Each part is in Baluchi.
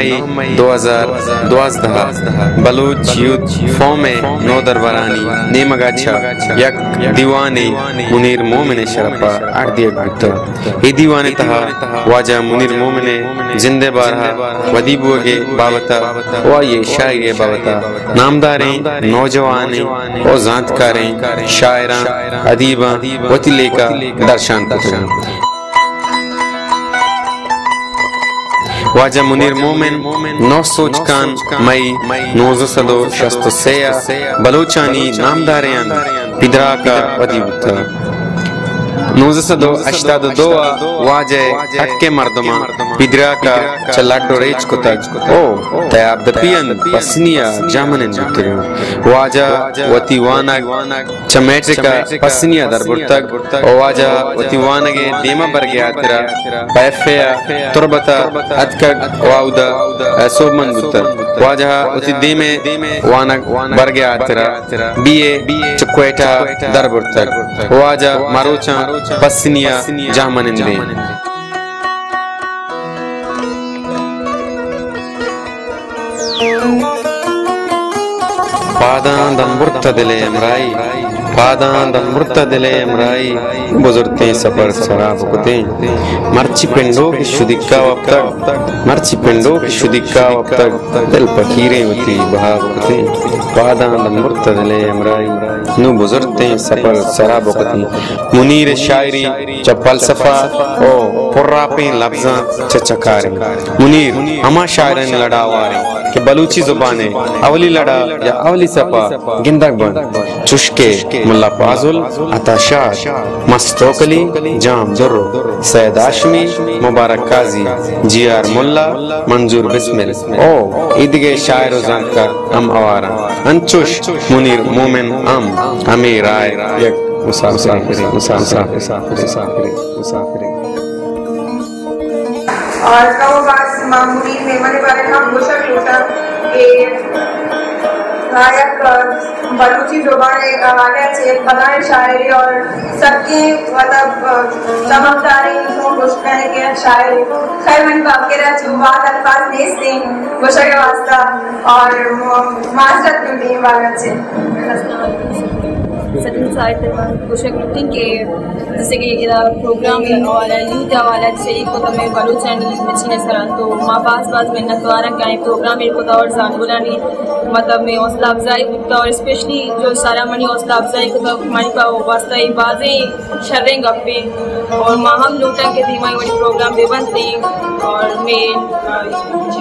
مئی دو ہزار دوازدہ ءَ بلوچ یوتھ فورم ءِ نودربرانی نیمگ ءَ چہ یک دیوانے منیر مومن ءِ شرپ ءَ اڈ دیگ بوتگ۔ اے دیوان ءِ تہا واجہ منیر مومن ءِ جند ءِ بارہ ءَ، ودی بوگ ءِ بابت ءَ ءُ آئی ءِ شاعری ءِ بابت ءَ نامداریں نوجوانیں ءُ زانتکاریں شاعراں، ادیباں وتی لیکہ درشان کتگ اَنت۔ واجہ منیر مومن نو سوچکان مئی نوزدہ سد ءُ شست ءُ سے ءَ بلوچانی نامداریں ہند پیدراک ءَ ودی بوتگ۔ نوزدہ سد ءُ ہشتاد ءُ دو ءَ واجہ ءِ ٹک ءِ مردماں پیدراک ءَ چہ لڈ ءُ ریچ کتگ ءُ تیاب دپی ہند پسنی ءَ جہمنند بوتگ اَنت۔ واجہ وتی وانگ چہ میٹرک ءَ پسنی ءَ در برتگ ءُ واجہ وتی وانگ ءِ دیم ءَ برگ ءِ ہاترا پہ ایف اے ءَ تربت ءَ اتکگ ءُ اودا سوبمند بوتگ۔ واجہ ءَ وتی دیم ءِ وانگ برگ ءِ ہاترا بی اے چہ کوئٹہ ءَ در برتگ۔ واجہ مروچاں پسنی ءَ جہمنند اِنت۔ پاداں دم برتہ دل ءِ ہمراہی، پاداں دم برتہ دل ءِ ہمراہی، بزرتیں سپر سرا بکتیں۔ مرچی پنڈوک شدیکا وپتگ، مرچی پنڈوک شدیکا وپتگ، دل پکیریں وتی بہا بکتیں۔ پاداں دم برتہ دل ءِ ہمراہی، نوں بزرتیں سپر سرا بکتیں۔ منیر ءِ شاعری چہ فلسفہ ءُ پراپیں لبزاں چہ چکاریں۔ منیر ہما شاعرانی لڑا ہواریں کہ بلوچی زبان ءِ اولی لڑا یا اولی سپا گندگ بنت، چوشکہ ملا پازل، عطا شاد، مست توکلی، جام درو، سید ہاشمی، مبارک قاضی، جی آر ملا، منظور بسمل ءُ ایدگہ شاعر ءُ زانتکار ہم ہوار اَنت۔ انچوش منیر مومن ہم ہمے راہ ءِ یک مسافرے، مسافرے، مسافرے، مسافرے، مسافرے۔ اور کمو باز معمولی مہمان ءِ بارے ہم گوشگ لوٹاں کہ آ یک بلوچی زبان ءِ حوالہ ءَ چہ یک بلاہیں شاعرے اور سکیں مطلب چمکداریں، چون گوشگ ءَ کہ یک شاعرے۔ خیر، منی بابکر ءَ چہ وت الفاظ نیست ایں گوشگ ءِ واسطہ اور م-، معذرت لوٹیں بابکر ءَ چہ۔ سجن ساعت ءَ من گوشگ لوٹیں کہ جیسے کہ ادا پروگرام ءِ حوالہ، یوتھ ءِ حوالہ سے کو تمہیں بلوچانی مچین سرا تو ما باز باز منت وارا کہ اے پروگرام ءَ کو اور زانگولانی مطلب میں حوصلہ افزائی بوتا اور اسپیشلی جو سارا منی حوصلہ افزائی کو تو منی پا واسطہ ای بازیں شریں گپے اور ما ہم لوٹاں کہ دیما وڑی پروگرام بے بنتے اور میں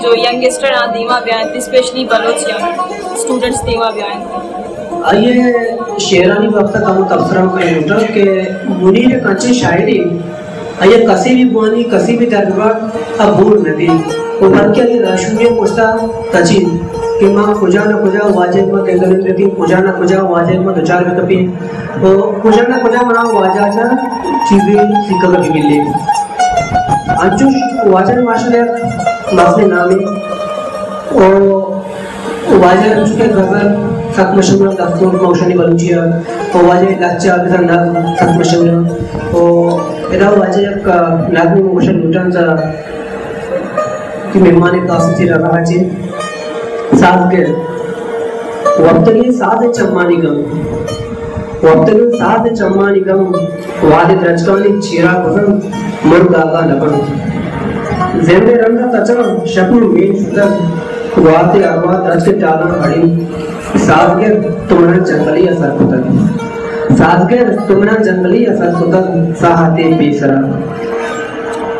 جو ینگسٹر آ دیما بیان، اسپیشلی بلوچ ینگ اسٹوڈنٹس دیما بیان۔ آئی ءِ شعرانی بابت ءَ کمو تبصرہ کنگ لوٹاں کہ منیر یک انچیں شاعرے، آئی ءَ کسے بھی بوانی، کسے بھی دربرات ءَ بور نہ بیت ءُ بلکہ آئی ءِ راہشونی ءَ پشت ءَ تچیت کہ ما کجا نہ کجا واجہ ءِ ما گندگ ءَ بہ بیں، کجا نہ کجا واجہ ءِ ما دچار بہ کپیں ءُ کجا نہ کجا منا واجہ ءَ چہ چیزے سیکھگ ءَ بہ گلیں۔ انچوش واجہ ماشاءاللہ یک مزنیں نامے ءُ واجہ چونکہ غزل سک مشہور اَنت، دستونک ما گوشانی بلوچی ءَ، ءُ واجہ لچہ بزاں نظم سک مشہور اَنت۔ ءُ ادا واجہ یک نظمے ما گوشگ لوٹاں کہ مہمان خاص چیر راہ چے سازگر۔ وپتگیں ساز چمانی گم، وپتگیں ساز چمانی گم، وہدے درچکانی چیرا بزنت، مرگ آگاہ نہ بنت۔ زند ءِ رنگ ءَ تچاں شپ ءُ مین شتگ، گوات ءِ ارواہ درچک ءِ ٹالاں پڑیں۔ سازگر تو منا جنگلے ءَ سر کتگ، سازگر تو منا جنگلے ءَ سر کتگ، ساہتے پیسرا۔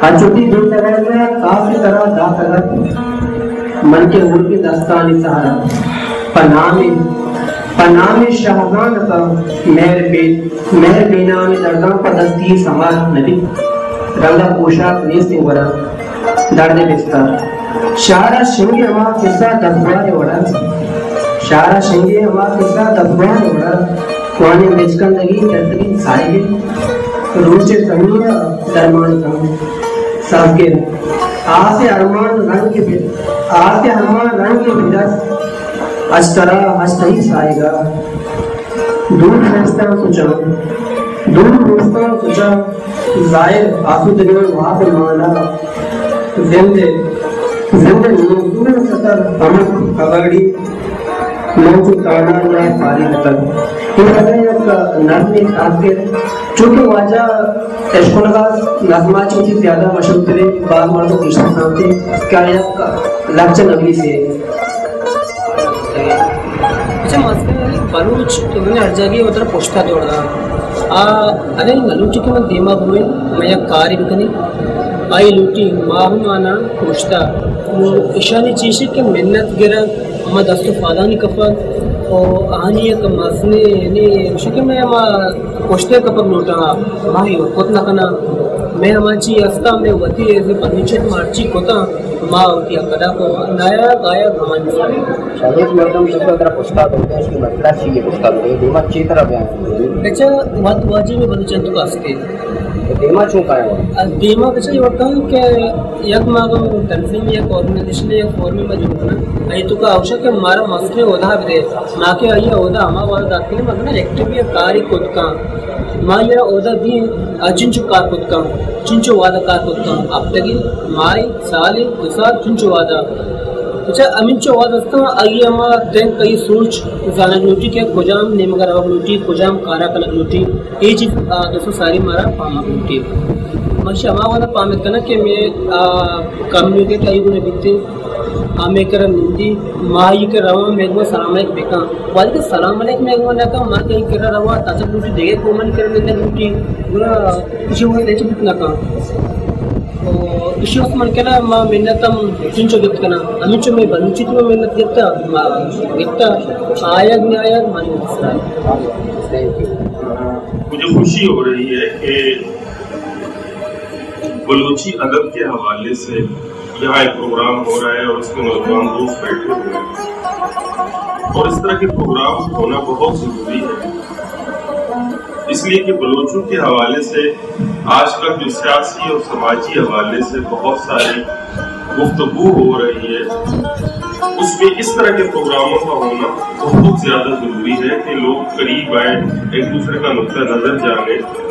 انچو تئی دل ترا کاس ترا داتگ ات، من کہ ہورکیں دستانی سہرا۔ پہ نام، پہ نام شہزانتاں مہر بے، مہر بے نام درداں پہ دستی سمار نہ بیت۔ رنگ ءُ پوشاک نیست گورا درد بستار۔ شہر ءِ شنگ ءِ ہما قصہ دزبار ءِ وڑا، شہر ءِ شنگ ءِ ہما قصہ دزبار ءِ وڑا، کوہنیں بچکندگی درتگیں ساہگے، روچ ءِ زمین ءَ درمان کن۔ سازگر، آس ءِ ارمان رنگ بہ، آس ءِ ارمان رنگ بدست، اچ ترا، اچ تئی ساہگا۔ دور نیستاں سچاں، دور نیستاں سچاں، زاہر آسودگیں واب مانا۔ زند ءِ، زند ءِ نوزوریں سطر ہمک پگاڑی من چو تانا ءَ پارینتگ۔ اے پدا یک نظمے خاص ءَ، چونکہ واجہ اشکنگ ءَ نظم ءَ چہ وتی زیادہ مشہور تریں، باز مردم گیشتر زانت کہ آ یک لچہ نویسے۔ اچھا، مستر بلوچ تو من ہر جاگہ وترا پشتا دوڑ دا۔ آ، اگہ نہ لوٹی کہ من دیما بوئیں، من یک کارے بکنیں، آئی لوٹی ماہ مانا پشتا۔ نو اشانی چیشی کہ منت گرگ، ہما دست و پادانی کپگ، و آنی یک مزنیں، یعنی، گوشی کہ من ہما پشتے کپگ لوٹاں، ماہی و کت نہ کناں۔ من ہما چی ہستاں، من وتی ایز اے بلوچ ما ہرچی کتاں، ما وتی حق ادا کو، نایا گایا گمان۔ بلوچ مردم چطور ترا پشتا تو اس کی مسئلہ چی ہے پشتا تو، دیما چی طرح بیان؟ اچھا، وت واجب بلوچ تو کاستے۔ دیما چون کایا؟ دیما بچے یہ وقت کہ یک ماگم تنظیم، یک آرگنائزیشن، یک فورم میں جو ہے نا، اے تو کا اوشا کہ مارا مسئلے ادا بدے، ما کہ آئی عہدہ ہما وہد دات کنیں، مطلب ایکٹیو یا کاری کت کاں۔ ما یا عہدہ دی، آ چنچو کار کت کاں، چنچو وعدہ کار کت کاں، ہفتگی، ماہی، سالی، دو سال، چنچو وعدہ۔ اچھا، ہمینچو وعدہ استاں، آئی ہما دن کئی سوچ زانگ لوٹی کہ کجام نیمگا روگ لوٹی، کجام کارا کنگ لوٹی، اے چیز، آ، دوستو ساری مارا پامگ لوٹی۔ من شہ ہما وعدہ پامک کناں کہ میں، آ، کمیونکیٹ آئی گونا بیتے۔ آ مئے کرا نندی، ما آئی کرا رواں، مئے گوما سلام علیک بکاں۔ وہدے کہ سلام علیک مئے گوما نہ کاں، ما کہ آئی کرا رواں، تچک لوٹی، دگہ قومانی کرا نندگ لوٹی، گڑا ایشی وہدے ہچ بوت نہ کاں۔ تو ایشی واسطہ من کنا ما منت ہم چنچو گپت کناں، ہمینچو مئے بلوچی تو منت گپتا، ما گپتا، آیگ نہ آیگ، منی واسطہ۔ مجھے خوشی ہو رہی ہے کہ بلوچی ادب کے حوالے سے یہاں ایک پروگرام ہو رہا ہے اور اس میں نوجوان دوست بیٹھے ہوئے ہیں، اور اس طرح کے پروگرام ہونا بہت ضروری ہے، اس لیے کہ بلوچوں کے حوالے سے آج کل جو سیاسی اور سماجی حوالے سے بہت ساری گفتگو ہو رہی ہے، اس میں اس طرح کے پروگراموں کا ہونا بہت زیادہ ضروری ہے کہ لوگ قریب آئیں، ایک دوسرے کا نقطہ نظر جانیں۔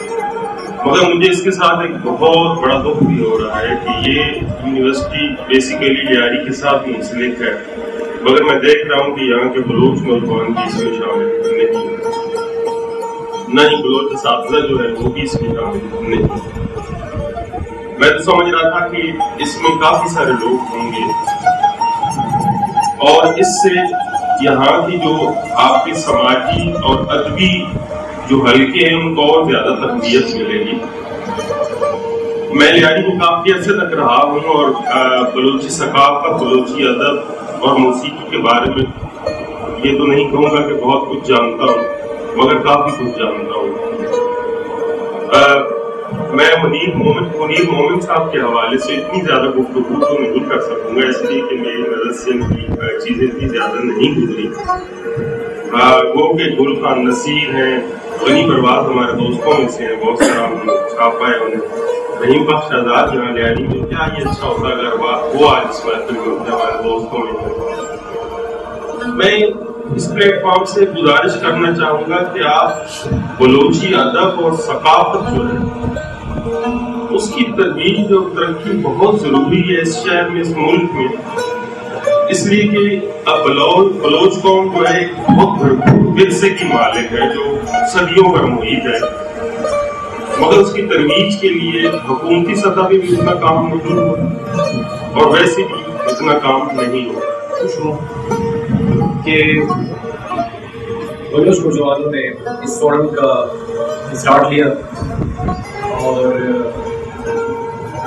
مگر مجھے اس کے ساتھ ایک بہت بڑا دکھ بھی ہو رہا ہے کہ یہ یونیورسٹی بیسیکلی لیاری کے ساتھ منسلک ہے، مگر میں دیکھ رہا ہوں کہ یہاں کے بلوچ نوجوان بھی اس میں شامل نہیں، نہ ہی بلوچ اساتذہ جو ہے وہ بھی اس میں شامل نہیں۔ میں تو سمجھ رہا تھا کہ اس میں کافی سارے لوگ ہوں گے اور اس سے یہاں کی جو آپ کے سماجی اور ادبی جو حلقے ہیں، ان کو اور زیادہ تقویت ملے گی۔ میں لیاری میں کافی عرصے تک رہا ہوں اور، آ، بلوچی ثقافت، بلوچی ادب اور موسیقی کے بارے میں یہ تو نہیں کہوں گا کہ بہت کچھ جانتا ہوں، مگر کافی کچھ جانتا ہوں۔ آ، میں منیر مومن، منیر مومن صاحب کے حوالے سے اتنی زیادہ گفتگو تو نہیں کر سکوں گا، اس لیے کہ میری نظر سے ان کی، آ، چیزیں اتنی زیادہ نہیں گزری۔ آ، گو کہ گل خان نصیر ہیں، غنی پرواز ہمارے دوستوں میں سے ہیں، بہت سارا ہم نے چھاپا ہے انہیں۔ رحیم بخش آزاد یہاں لیاری میں، کیا یہ اچھا ہوتا اگر وہ، وہ آج اس محفل میں ہوتے، ہمارے دوستوں میں ہوتے۔ میں اس پلیٹ فارم سے گزارش کرنا چاہوں گا کہ آپ بلوچی ادب اور ثقافت جو ہے، اس کی ترویج اور ترقی بہت ضروری ہے اس شہر میں، اس ملک میں، اس لیے کہ اب بلوچ، بلوچ قوم جو ہے، ایک بہت بھرپور ورثے کی مالک ہے جو صدیوں پر محیط ہے، مگر اس کی ترویج کے لیے حکومتی سطح پہ بھی اتنا کام نہیں ہوا اور ویسے بھی اتنا کام نہیں ہوا۔ خوش ہوں کہ بلوچ نوجوانوں نے اس فورم کا اسٹارٹ لیا اور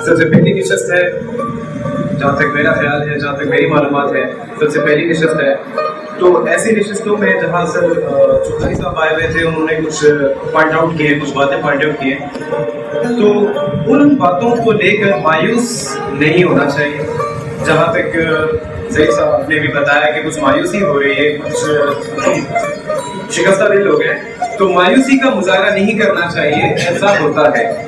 سب سے پہلی نشست ہے، جہاں تک میرا خیال ہے، جہاں تک میری معلومات ہے، سب سے پہلی نشست ہے۔ تو ایسی نشستوں میں جہاں سر، آ، چوہدری صاحب آئے ہوئے تھے، انہوں نے کچھ پوائنٹ آؤٹ کیے، کچھ باتیں پوائنٹ آؤٹ کیے، تو ان باتوں کو لے کر مایوس نہیں ہونا چاہیے۔ جہاں تک، آ، زئی صاحب نے بھی بتایا کہ کچھ مایوسی ہو رہی ہے، کچھ شکستہ دل ہو گئے، تو مایوسی کا مظاہرہ نہیں کرنا چاہیے۔ ایسا ہوتا ہے،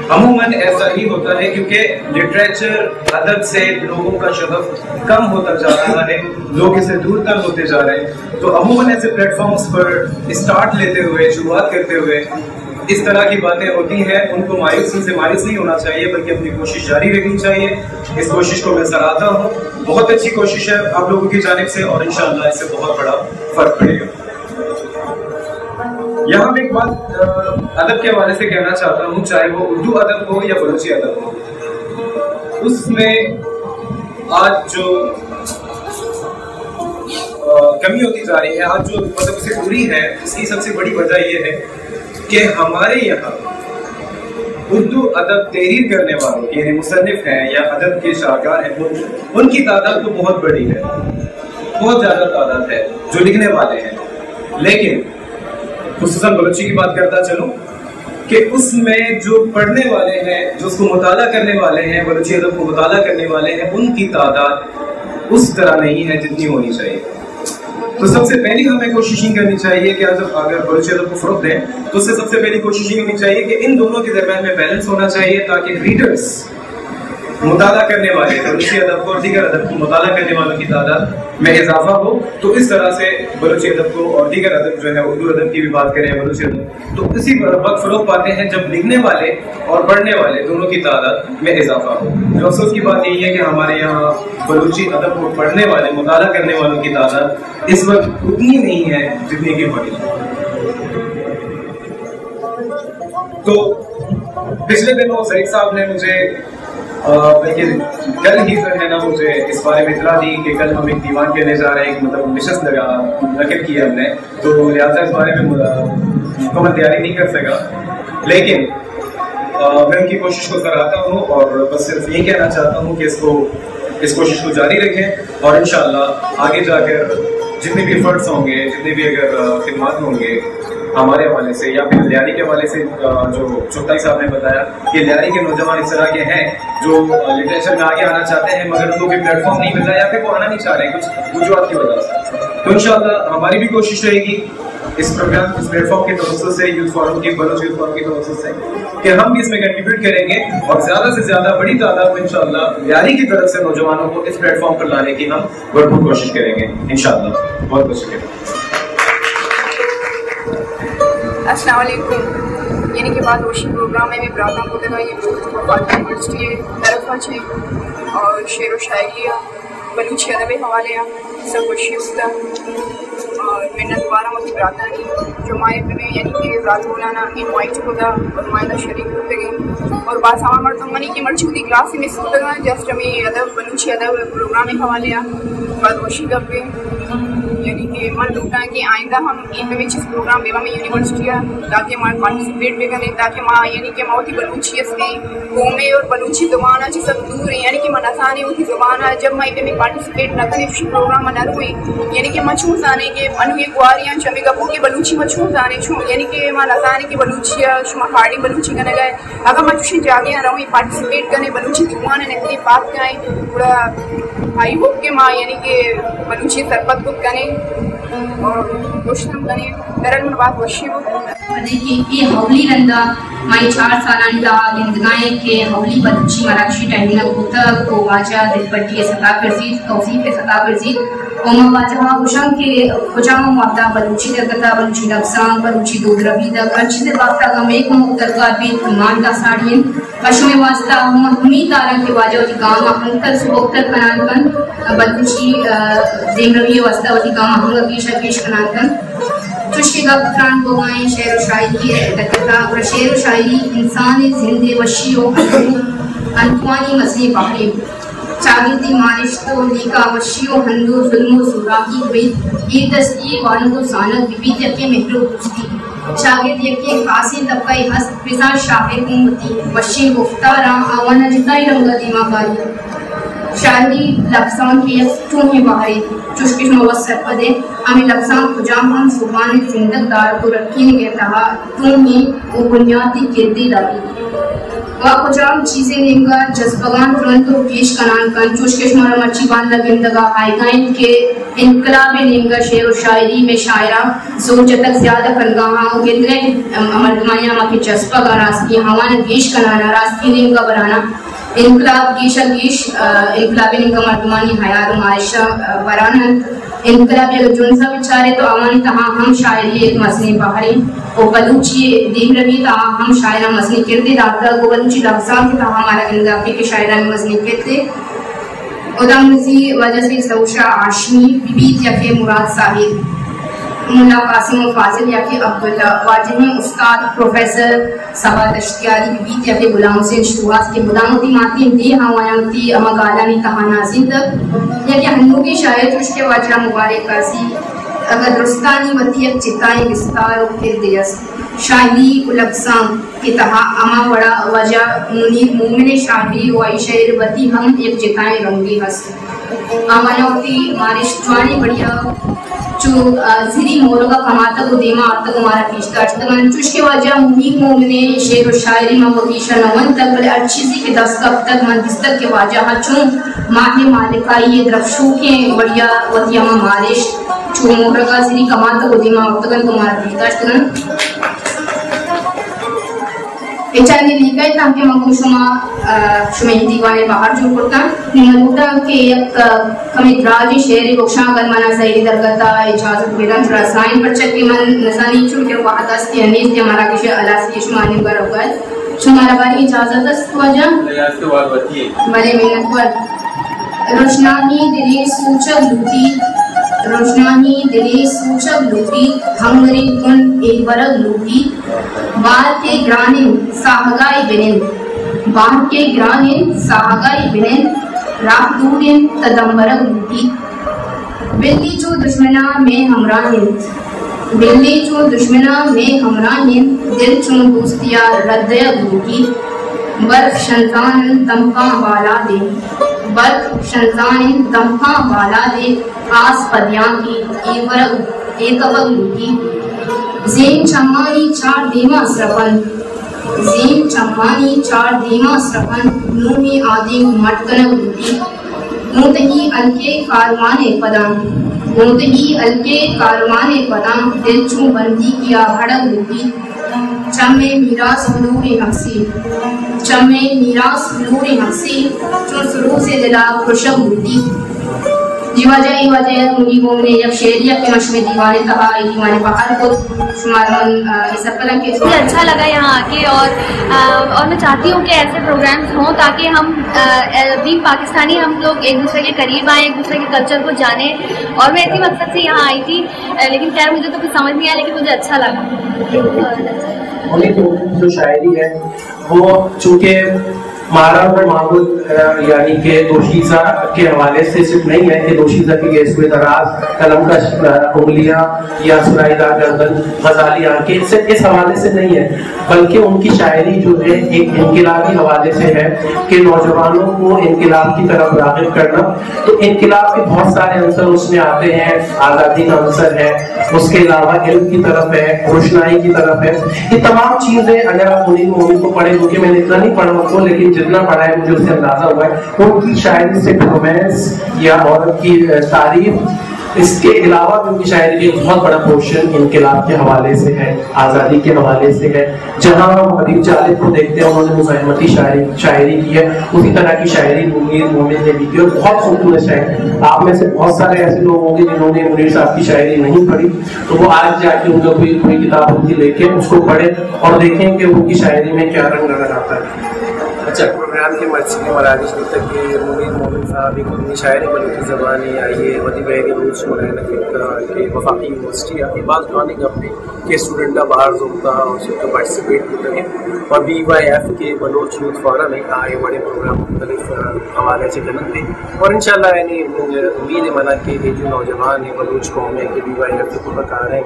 عموماً ایسا ہی ہوتا ہے، کیونکہ لٹریچر، ادب سے لوگوں کا شغف کم ہوتا جا رہا ہے، لوگ اس سے دور تر ہوتے جا رہے ہیں۔ تو عموماً ایسے پلیٹ فارمز پر اسٹارٹ لیتے ہوئے، شروعات کرتے ہوئے، اس طرح کی باتیں ہوتی ہیں، ان کو مایوس، ان سے مایوس نہیں ہونا چاہیے، بلکہ اپنی کوشش جاری رکھنی چاہیے۔ اس کوشش کو میں سراہتا ہوں، بہت اچھی کوشش ہے آپ لوگوں کی جانب سے، اور انشاءاللہ اس سے بہت بڑا فرق پڑے گا۔ یہاں میں ایک بات، آ، ادب کے حوالے سے کہنا چاہتا ہوں، چاہے وہ اردو ادب ہو یا بلوچی ادب ہو، اس میں آج جو، آ، کمی ہوتی جا رہی ہے، آج جو مطلب اسے دوری ہے، اس کی سب سے بڑی وجہ یہ ہے کہ ہمارے یہاں اردو ادب تحریر کرنے والوں، یعنی مصنف ہیں یا ادب کے شاہکار ہیں، وہ، ان کی تعداد تو بہت بڑی ہے، بہت زیادہ تعداد ہے جو لکھنے والے ہیں، لیکن خصوصاً بلوچی کی بات کرتا چلوں کہ اس میں جو پڑھنے والے ہیں، جو اس کو مطالعہ کرنے والے ہیں، بلوچی ادب کو مطالعہ کرنے والے ہیں، ان کی تعداد اس طرح نہیں ہے جتنی ہونی چاہیے۔ تو سب سے پہلی ہمیں کوشش یہ کرنی چاہیے کہ اگر، اگر بلوچی ادب کو فروغ دیں تو اس سے سب سے پہلی کوشش یہ ہونی چاہیے کہ ان دونوں کے درمیان میں بیلنس ہونا چاہیے، تاکہ ریڈرز، مطالعہ کرنے والے، بلوچی ادب کو اور دیگر ادب کو مطالعہ کرنے والوں کی تعداد میں اضافہ ہو، تو اس طرح سے بلوچی ادب کو اور دیگر ادب جو ہے، اردو ادب کی بھی بات کریں، بلوچی ادب، تو اسی وقت فروغ پاتے ہیں جب لکھنے والے اور پڑھنے والے دونوں کی تعداد میں اضافہ ہو۔ جو افسوس کی بات یہی ہے کہ ہمارے یہاں بلوچی ادب کو پڑھنے والے، مطالعہ کرنے والوں کی تعداد اس وقت اتنی نہیں ہے جتنی کہ ہونی چاہیے۔ تو پچھلے دنوں ظریف صاحب نے مجھے، آ، بلکہ کل ہی جو ہے نا، مجھے اس بارے میں اطلاع دی کہ کل ہم ایک دیوان کہنے جا رہے ہیں، ایک مطلب نشست لگا، منعقد کی ہم نے، تو لہٰذا اس بارے میں، آ، مکمل تیاری نہیں کر سکا، لیکن، آ، میں ان کی کوشش کو سراہتا ہوں اور بس صرف یہی کہنا چاہتا ہوں کہ اس کو، اس کوشش کو جاری رکھیں اور انشاءاللہ آگے جا کر جتنے بھی ایفرٹس ہوں گے، جتنے بھی اگر، آ، خدمات ہوں گے ہمارے حوالے سے یا پھر لیاری کے حوالے سے، آ، جو چغتائی صاحب نے بتایا کہ لیاری کے نوجوان اس طرح کے ہیں جو، آ، لٹریچر میں آگے آنا چاہتے ہیں، مگر ان کو کوئی پلیٹ فارم نہیں مل رہا یا پھر وہ آنا نہیں چاہ رہے کچھ وجوہات کی وجہ سے۔ تو انشاءاللہ ہماری بھی کوشش رہے گی اس پروگرام، اس پلیٹ فارم کے توسط سے، یوتھ فورم کے، بلوچ یوتھ فورم کے توسط سے، کہ ہم بھی اس میں کنٹریبیوٹ کریں گے اور زیادہ سے زیادہ بڑی تعداد میں انشاءاللہ لیاری کی طرف سے نوجوانوں کو اس پلیٹ فارم پر لانے کی ہم بھرپور کوشش کریں گے انشاءاللہ۔ بہت بہت شکریہ۔ السلام علیکم۔ یعنی کہ بات وشی پروگرام ءَ براتاں کتگ ءَ، یہ فاطمہ یونیورسٹی ءِ طرف ءَ چہ اور شعر و شاعری ءَ، بلوچی ادب ءِ حوالے ءَ سب وشی است اور منت وار آں وتی براتانی جو ما اے پہ یعنی کہ زالبولانا انوائٹ کتا اور ما ادا شریک کتگیں اور باز ہما مردم منی کہ مرچی وتی کلاس ءَ مس کتگاں، جسٹ ہمے ادب، بلوچی ادب پروگرام ءِ حوالے ءَ باز وشی گپے۔ یعنی کہ من لوٹاں کہ آئندہ ہم اے ہمے چیز پروگرام بہ بنت یونیورسٹی ءَ، تاکہ ما پارٹیسپیٹ بہ کنیں، تاکہ ما، یعنی کہ ما وتی بلوچی است قوم ءَ اور بلوچی زبان ءَ چہ سک دور ایں، یعنی کہ ما نزانیں وتی زبان ءَ، جب ما اے ہمے پارٹیسپیٹ نہ کنیں، چوشیں پروگرام ءَ نہ رویں، یعنی کہ ما چون زانیں کہ انو یہ گواری آں چہ ہمے گپو کہ بلوچی ما چون زانیں، چون، یعنی کہ ما نزانیں کہ بلوچی ءَ شما کارڈنگ بلوچی کنگ ءَ، اگاں ما چوشیں جاگہاں رویں، پارٹیسپیٹ کنیں، بلوچی زبان ءَ نکیں پاک کائیں، گڑا آئی ہوپ کہ ما یعنی کہ بلوچی سرپد کت کنیں اور کوشش ہم کنیں۔ برحال من باز وشی بوت۔ پدے کہ اے اولی رندا ما اے چار سالانی تہا گندگائیں کہ اولی بلوچی مراگشی ٹہینگ بوتگ و واجہ دلپٹی ءِ ستا کرزیت، توفیق ءِ ستا کرزیت۔ و ما واجہ ءَ گوشاں کہ کجام وہدا بلوچی درگت ءَ، بلوچی لبزانک، بلوچی دود ربیدگ، ہر چیز ءِ بابت ءَ اگاں مئے کمک درکار بیت، ایمان داں ساڑی انت۔ پہ شمئے واسطہ ما ہمے تاراں کہ واجہ وتی گام ءَ انکر سبکتر کنان کنت، بلوچی، آ، دیمروی ءِ واسطہ وتی گام ءَ ہمگا گیش ءَ گیش کنان کنت۔ چوش کہ گپ تران بوگائیں شعر و شاعری ءِ تکتا، گڑا شعر و شاعری انسان ءِ زند ءِ وشی و ہندو انتوانی مزنیں بہرے۔ چاگردی مانشت و لیکہ وشی و ہند و ظلم و زوراکی بیت، ایر دستی وانگ و زانگ بہ بیت یکیں مہر و دوستی۔ چاگرد یکیں خاصیں طبقہ ءِ ہست، بزاں شاعر گوں وتی وشیں گفتاراں آواناں جتائیں رنگ ءَ دیما کاریت۔ شاعری لبزانک ءِ یک ٹوہیں بہرے، چوش کہ شما وت سرپد ئے، ہمے لبزانک کجام ہم زبان ءِ زندگ دارگ و رکینگ ءِ تہا ٹوہیں و بنیاتی کردے داریت۔ و کجام چیزے نیمگا جذبگاں ترند و گیش کنان کنت، چوش کہ شمارا مرچی باندا گندگا آیگا انت کہ انقلاب ءِ نیمگا شعر و شاعری مئے شاعراں زور جتگ زیادہ کنگا ہاں و گندگا انت مردمانی ہما کہ جذبگاں راستی آواناں گیش کنانا، راستی نیمگا برانا، انقلاب گیشا گیش، آ، انقلاب ءِ نیمگا مردمانی ہیال و مارشاں، آ، بران انت۔ انقلابی اگر جنزا بچارے تو آوانی تہا ہم شاعری ایک مزنیں بہرے، و بلوچی دیم روی تہا ہم شاعران مزنیں کردے داتگ، و بلوچی لبزانک تہا ہمارا گندگا کہ شاعران مزنیں کردے۔ ادا منی واجہ سید ظہور شاہ ہاشمی، بی بی یا کہ مراد صاحب، ملا قاسم و فاضل یا کہ عبداللہ، واجہیں استاد پروفیسر صبا دشتیاری بہ بیت یا کہ غلام حسین شوہاز کہ مدام وتی ماتیں ڈیہاں و آیاں وتی ہما گالانی تہا نازینتگ، یا کہ ہنوکیں شاعر چوش کہ واجہ مبارک قاضی، اگاں درستانی وتی یک جتائیں بستار و کردے است، شاعری و لبزانک کہ تہا ہما وڑا واجہ منیر مومن ءِ شاعری و آئی شعر وتی ہم یک جتائیں رنگے ہست۔ آواناں وتی مارشت جوانیں وڑیا چو، آ، زری مورگا کماتگ و دیما آرتگ و مارا پیش داشتگ انت۔ چوش کہ واجہ منیر مومن ءِ شعر و شاعری من وتی ایشا نہ ونتگ، بلے ہر چیزے کہ دست کپتگ من دیستگ کہ واجہ ءَ چون ماہ مالکائی ءِ درپشوکیں وڑیا وتی ہما مارشت چو مورگا زری کماتگ و دیما آرتگ انت و مارا پیش داشتگ انت۔ اے چندے لیکہ ات تانکہ من گوں شما، آ، شمئے دیوان ءِ بہر جوڑ کرتاں۔ نی من لوٹاں کہ یک، آ، کمے دراجیں شعرے بگشاں، اگر منا زہیری درگت ءَ اجازت بدنت، تھوڑا سائیں، پرچا کہ من نزانی چون کہ وہد است یا نیست یا مراگش ءِ ہلاسی شما نیمگا روگ ءَ ات۔ شمارا باری اجازت است واجہ؟ بلے منت وار۔ روشنائی دلے سوچگ لوٹیت، روشنائی دلے سوچگ لوٹیت، ہنگریں تن اے ورگ لوٹیت۔ بار کہ گران انت ساہگائی بنند، بار کہ گران انت ساہگائی بنند، راہ دور انت تہ دمبرگ لوٹیت۔ بلی چو دشمناں مئے ہمراہ انت، بلی چو دشمناں مئے ہمراہ انت، دل چون دوستیا رد دئیگ لوٹیت۔ برف شنزان انت دمکاں بالادے، برف شنزان انت دمکاں بالادے، آس پدیانکیت اے ورگ اے کپگ لوٹیت۔ زیم چمانی چار دیما سرپنت، زیم چمانی چار دیما سرپنت، نومیں آدینک مٹ کنگ لوٹیت۔ گوں تئی ہلکیں کاروان ءِ پداں، گوں تئی ہلکیں کاروان ءِ پداں، دل چون بندیگیا ہڑگ لوٹیت۔ چمے میراث بلوریں ہکسی، چمے میراث بلوریں ہکسی، چون سروز دلا پرشگ لوٹیت۔ جی واجہ، اے واجہ ات منیر مومن ءِ یک شعرے ات کہ من شمئے دیوان ءِ تہا اے دیوان ءِ بہر کت۔ شمارا من، آ، اے سرپداں کہ مجھے اچھا لگا یہاں آ کے اور، آ، اور میں چاہتی ہوں کہ ایسے پروگرامز ہوں تاکہ ہم، آ، آ، بینگ پاکستانی ہم لوگ ایک دوسرے کے قریب آئیں، ایک دوسرے کے کلچر کو جانیں۔ اور میں اسی مقصد سے یہاں آئی تھی، آ، لیکن خیر مجھے تو کچھ سمجھ نہیں آیا لیکن مجھے اچھا لگا۔ انہیں تو جو شاعری ہے وہ چونکہ مارا و ماگل، آ، یعنی کہ دوشیزہ کے حوالے سے صرف نہیں ہے کہ دوشیزہ کی گیسوئے دراز قلم کا، آ، انگلیاں یا سرائی دار گردن غزالی آنکھیں، صرف اس حوالے سے نہیں ہے، بلکہ ان کی شاعری جو ہے ایک انقلابی حوالے سے ہے کہ نوجوانوں کو انقلاب کی طرف راغب کرنا۔ تو انقلاب کے بہت سارے عنصر اس میں آتے ہیں، آزادی کا عنصر ہے، اس کے علاوہ علم کی طرف ہے، روشنائی کی طرف ہے۔ یہ تمام چیزیں اگر آپ منیر مومن کو پڑھیں، کیونکہ میں نے اتنا نہیں پڑھا اس کو، لیکن جتنا پڑھا ہے مجھے اس سے اندازہ ہوا ہے۔ ان کی شاعری صرف رومانس یا عورت کی، آ، تعریف، اس کے علاوہ بھی ان کی شاعری کا ایک بہت بڑا پورشن انقلاب کے حوالے سے ہے، آزادی کے حوالے سے ہے۔ جہاں ہم حبیب جالب کو دیکھتے ہیں، انہوں نے مزاحمتی شاعری، شاعری کی ہے، اسی طرح کی شاعری منیر مومن نے بھی کی اور بہت خوبصورت شاعری۔ آپ میں سے بہت سارے ایسے لوگ ہوں گے جنہوں نے منیر صاحب کی شاعری نہیں پڑھی، تو وہ آج جا کے ان کا کوئی، کوئی کتاب ان کی لے کے اس کو پڑھیں اور دیکھیں کہ ان کی شاعری میں کیا رنگ نظر آتا ہے۔ اچھا، پروگرام کے مقصد مراگش بوتگ کہ منیر مومن صاحب ایک اپنی شاعری بلوچی زبان ءَ آئی ءَ وتی بئیگ ءِ روچ منائینگ کتگ کہ وفاقی یونیورسٹی ءَ، اے باز جوانیں گپے کہ اسٹوڈنٹاں بہر زرتہ اور چہ پارٹیسپیٹ کتگ انت اور بی وائی ایف کہ بلوچ یوتھ فورم ءَ آ اے وڑیں پروگرام مختلف، آ، حوالے چہ کننت اور انشاءاللہ یعنی امید ہے منا کہ اے جو نوجوان ہیں بلوچ قوم ءِ کہ بی وائی ایف ءِ توکا کار ہیں،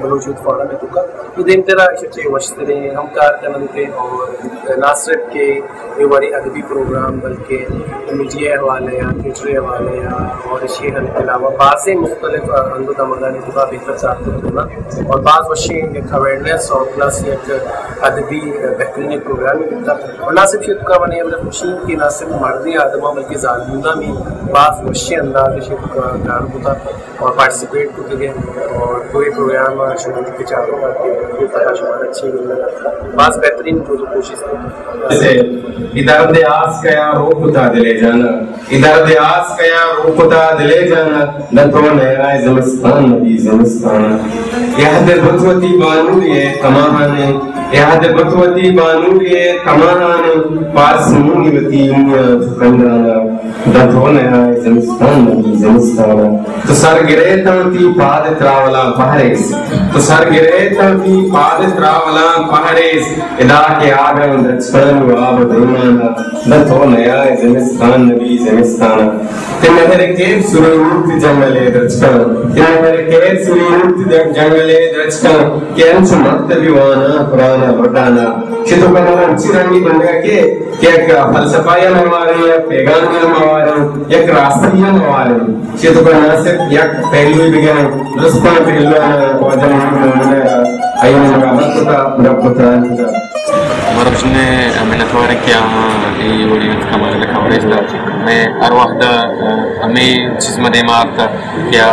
بلوچ یوتھ فورم ءِ توکا، تو دیمترا ایشی چہ وشتریں ہم کار کننت اور نہ صرف کہ اے وڑیں ادبی پروگرام بلکہ میڈیا ءِ حوالے ءَ، تھیٹر ءِ حوالے ءَ اور ایشی ءِ علاوہ بازیں مختلف ہند و دمگانی توکا بہتر ساعت کناں اور باز وشیں یک اویئرنیس اور پلس یک ادبی بہترین پروگرام بیتا۔ اور نہ صرف ایشی توکا منی ہمیں خوشی کہ نہ صرف مردیں آدماں بلکہ زالبولاں بھی باز وشیں انداز ءَ ایشی توکا کار کتا اور پارٹیسپیٹ کتگ انت اور پورے پروگرام ءَ شما وتی چاروکاں کہ اے پدا شما اچھی ملت باز بہترین جہد و کوشش کنت۔ سے ای درد آس کیا رو کتا دلے جانا، اے درد آس کیا روکتا دلے جانا، داں تو نیائے زمستان نبی زمستانا۔ یاد بت وتی بانوری ءِ کماہانے، یاد بت وتی بانوری ءِ کماہانے، پاس نونی وتی میاں چکندانا، داں تو نیائے زمستان نبی زمستانا۔ تو سر گرئیتاں تی پاد تراولاں پہریز، تو سر گرئیتاں تی پاد تراولاں پہریز، ادا کہ آگاں درچکانی واب دیمانا، داں تو نیائے زمستان نبی زمستانا۔ تئی مہر ءِ کیت سرینوت جنگل ءِ درچکاں، تئی مہر ءِ کیت سرینوت جنگل ءِ درچکاں، کہ انچو مکتبی واناں قرآن ءِ لڈانا۔ چہ تو کنگ انچی رنگی بندگ کہ، کہ یک فلسفہ یا مواریں، یک پیغام یا مواریں، یک راستی یا مواریں۔ چہ تو کنگ نہ صرف یک پہلوے بگریں، درستاں پہلوان واجہ محمد مومن ءَ آئی ءَ مرحبت کتا، گپ و تران کتا۔ مرحبا جن ءِ منتوار ایں کہ آہاں اے وڑیں اتکا مزن کوریج دات۔ مئے ہر وہد ءَ ہمے چیز ما دیما آرتا کہ آ،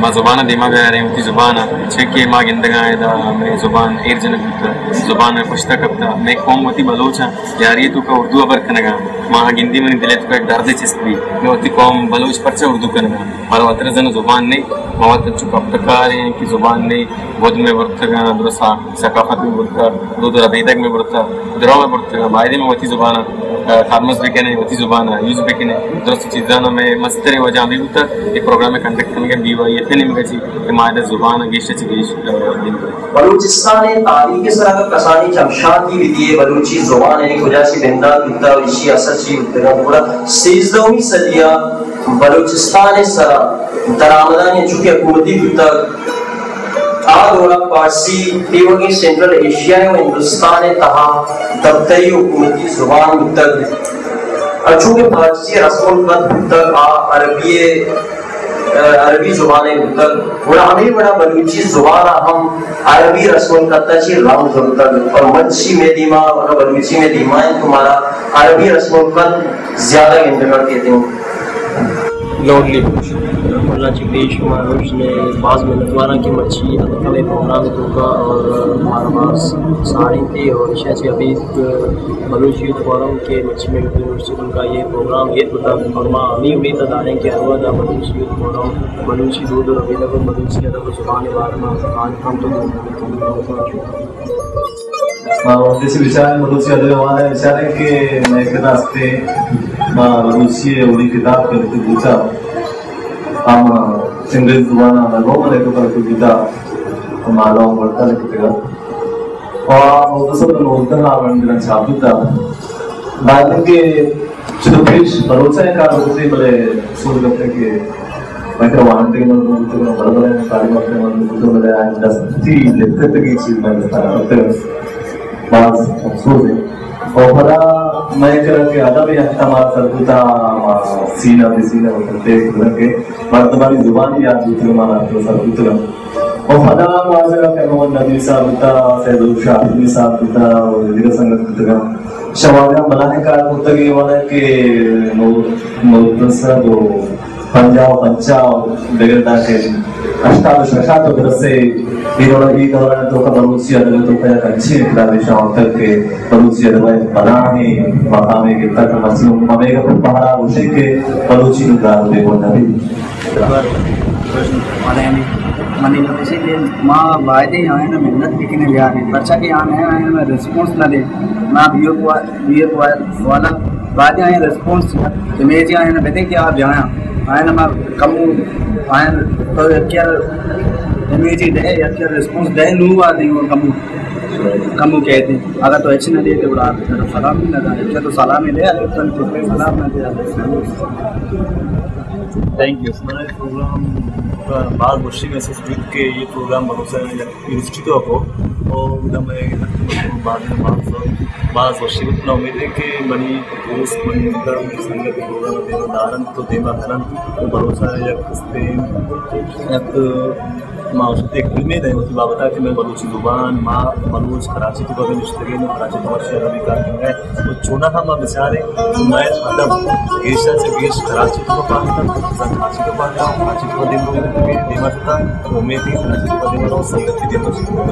ما زبان ءَ دیما بیاریں، وتی زبان ءَ، چہ کہ ما گندگاں ادا مئے زبان ایر جنگ بوتا، زبان مئے پشتا کپتا، مئے قوم وتی بلوچ ءَ یاری ءِ توکا اردو ءَ ہبر کنگا، ما گندی منی دل ءِ توکا یک دردے چست بی، مئے وتی قوم بلوچ پرچا اردو کنگا؟ مارا وترا زن زبان نئیں، ما وت انچو کپتکار ایں کہ زبان نئیں، گد مئے برتگاں، درساں ثقافت مئے برتا، دود و ربیدگ مئے برتا، درا مئے برتگاں، بایدیں ما وتی زبان ءَ، آ، کارمرز بکنیں، وتی زبان ءَ یوز بکنیں۔ درست چیزاں مئے مستریں وجہ ہمے بوتا کہ پروگرام ءِ کنڈکٹ کنگ ءَ بی وائی ایف ءِ نیمگ ءَ چی کہ ما ادا زبان ءَ گیش ءَ چہ گیش، آ، دیم کنیں۔ بلوچستان ءِ تاریخ ءِ سرا اگاں کسانیں چمشانکے بدیئے، بلوچی زبان یعنی کجا چہ بندات بوتا و ایشی اصل چی بوتگاں، گڑا سیزدہمی صدی ءَ بلوچستان ءِ سرا درآمدانی چونکہ حکومتی بوتگ، آ دورا پارسی تیوگیں سینٹرل ایشیا ءُ ہندوستان ءِ تہا دپتری حکومتی زبان بوتگ۔ انچو کہ پارسی رسم الخط بوتگ، آ عربی ءِ، عربی زبان ءِ بوتگ، گڑا ہمے وڑا بلوچی زبان ءَ ہم عربی رسم الخط ءَ چہ رنگ زرتگ۔ اور مرچی مئے دیما، اگاں بلوچی مئے دیما انت تو مارا عربی رسم الخط زیادہ گندگ ءَ کیت انت۔ لوڈلی۔ اللہ چہ پیش ما روش نے باز منتواراں کہ مرچی اتکگ اے پروگرام ءِ توکا اور مارا باز ساڑی تھی اور ایشی چہ ابھی بلوچ یوتھ فورم کہ مرچی مئے یونیورسٹی کا یہ پروگرام یہ ہوتا اور ما ہمیں امید داریں کہ ہر وقت بلوچ یوتھ فورم بلوچی دود و ربیدگ و بلوچی ادب و زبان ءِ بارے ما کار کن تو ما وقتی چہ بچاریں بلوچی ادب ءِ حوالہ ءَ بچاریں کہ مئے کتاب استے، ما بلوچی ءِ اولی کتاب کہ لکھت بوتا، ہم انگریز زبان ءَ لگو بلے تو لکھت بوتا، ما لوگ بڑتا لکھتگا۔ اور مختصر نوزدہ ءَ من دلن چھاپ بوتا۔ بعد کہ چلو پیش بلوچ ءَ کار کرتے بلے سوچ کرتے کہ مئے کرا وانندگیں مردم بوتگ، بلے بلے تعلیم یافتہ مردم بوتگ، بلے آیانی دستی لکھتگیں چیز مئے دستا نہ اتکگ۔ باز افسوز ہے۔ اور پدا مئے کرا کہ ادب ءِ ہفتہ مارا سر بوتا، ما سینہ بہ سینہ وترتے بزرگ ءِ مردمانی زبانی یاد بوتگ، مارا سر بوتگ۔ اور پدا واجہ کہ محمد نبی صاحب بوتا، سید ظہور شاہ حفیظ صاحب بوتا، اور دگہ سنگت بوتگاں۔ شوالیاں بلاہیں کار کرتگ اے وڑا کہ نو-، نوزدہ سد و پنجاہ و پنچ ءَ بگر داں کہ ہشتاد و شش ءَ تو برسے، اے دوران، اے دوران ءِ توکا بلوچی ادب ءِ توکا یک انچیں انقلابے شاہتگ کہ بلوچی ادب ءَ بلاہیں مقامے گپتگ کہ مرچی ہمے گپ پہرا گوشیں کہ بلوچی نوں گار بے گنڈ نہ بیت۔ منی گپ ایش انت کہ ما بایدیں آیانا محنت بکنیں بیاریں، پرچا کہ آ نہ آیانا ریسپانس نہ دیں، نا B F O, B F O والا بایدیں آیانا ریسپانس امیجی آیانا بدیں کہ آ بیایاں، آیانا ما کمو آیانا تو یکیا امیجی دے، یکیا ریسپانس دے، نوں آ دیں کمو کمو کہتے، اگر تو اچھی نہ دے تو گڑا سلام بھی نہ دے، اچھا تو سلام ہی دے، اگر تو سلام نہ دے۔ Thank you. من ءَ پروگرام ءَ باز وشی محسوس بیت کہ اے پروگرام بلوچستان ءِ یک یونیورسٹی تو کو، اور ادا مئے باز، باز، باز وشی بیت۔ من امید ہے کہ منی دوست، منی متر، منی سنگت پروگرام ءَ دیما دارنت تو دیما کننت تو بلوچستان ءِ یک استیں، یک ما وتی ایک علمے دیں وتی بابت ءَ کہ مئے بلوچی زبان، ما بلوچ کراچی تو بہ نشتگیں، کراچی تو اشی عربی کار کنگا، و چوناہا ما بچاریں مئے ادب گیش ءَ چہ گیش کراچی تو پاہتا، کراچی تو پاہتا، کراچی تو دیم دیم دیما شتا، امید ہے کراچی تو دیما رو سنگتی دیما شتا۔